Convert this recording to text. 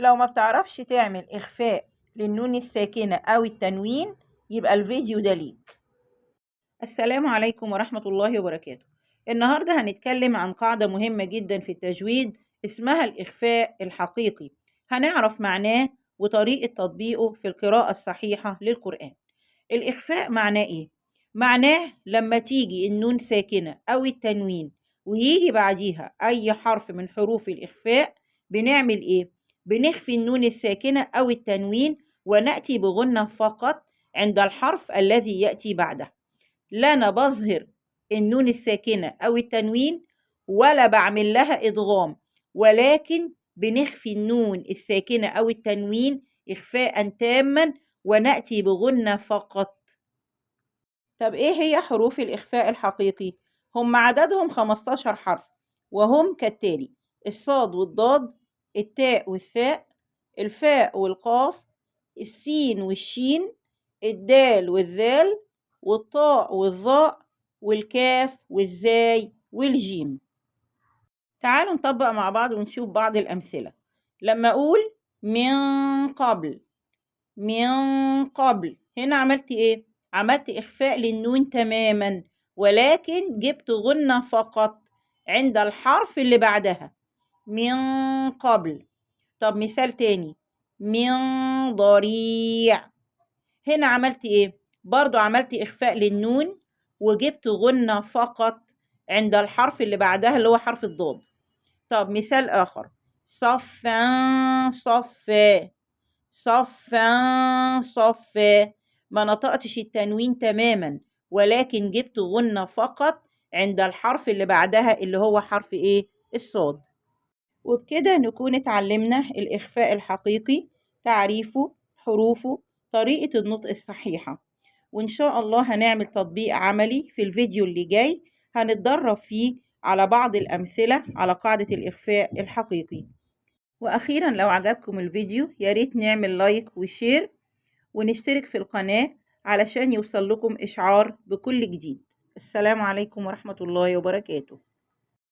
لو ما بتعرفش تعمل إخفاء للنون الساكنة أو التنوين يبقى الفيديو ده ليك. السلام عليكم ورحمة الله وبركاته. النهاردة هنتكلم عن قاعدة مهمة جدا في التجويد اسمها الإخفاء الحقيقي. هنعرف معناه وطريقة تطبيقه في القراءة الصحيحة للقرآن. الإخفاء معناه إيه؟ معناه لما تيجي النون ساكنة أو التنوين ويجي بعديها أي حرف من حروف الإخفاء بنعمل إيه؟ بنخفي النون الساكنة أو التنوين ونأتي بغنة فقط عند الحرف الذي يأتي بعده. لا أنا بظهر النون الساكنة أو التنوين ولا بعمل لها إدغام، ولكن بنخفي النون الساكنة أو التنوين إخفاء تاما ونأتي بغنة فقط. طب إيه هي حروف الإخفاء الحقيقي؟ هم عددهم 15 حرف، وهم كالتالي: الصاد والضاد، التاء والثاء، الفاء والقاف، السين والشين، الدال والذال، والطاء والظاء، والكاف والزاي والجيم. تعالوا نطبق مع بعض ونشوف بعض الأمثلة. لما أقول من قبل، من قبل، هنا عملت إيه؟ عملت إخفاء للنون تماما، ولكن جبت غنة فقط عند الحرف اللي بعدها، من قبل. طب مثال تاني، من ضريع، هنا عملت إيه؟ برضو عملت إخفاء للنون وجبت غنة فقط عند الحرف اللي بعدها اللي هو حرف الضاد. طب مثال آخر، صفا صفا، صفا صفا، ما نطقتش التنوين تماما، ولكن جبت غنة فقط عند الحرف اللي بعدها اللي هو حرف إيه؟ الصاد. وبكده نكون اتعلمنا الإخفاء الحقيقي، تعريفه، حروفه، طريقة النطق الصحيحة. وإن شاء الله هنعمل تطبيق عملي في الفيديو اللي جاي هنتدرب فيه على بعض الأمثلة على قاعدة الإخفاء الحقيقي. وأخيرا لو عجبكم الفيديو يا ريت نعمل like و share ونشترك في القناة علشان يوصل لكم إشعار بكل جديد. السلام عليكم ورحمة الله وبركاته.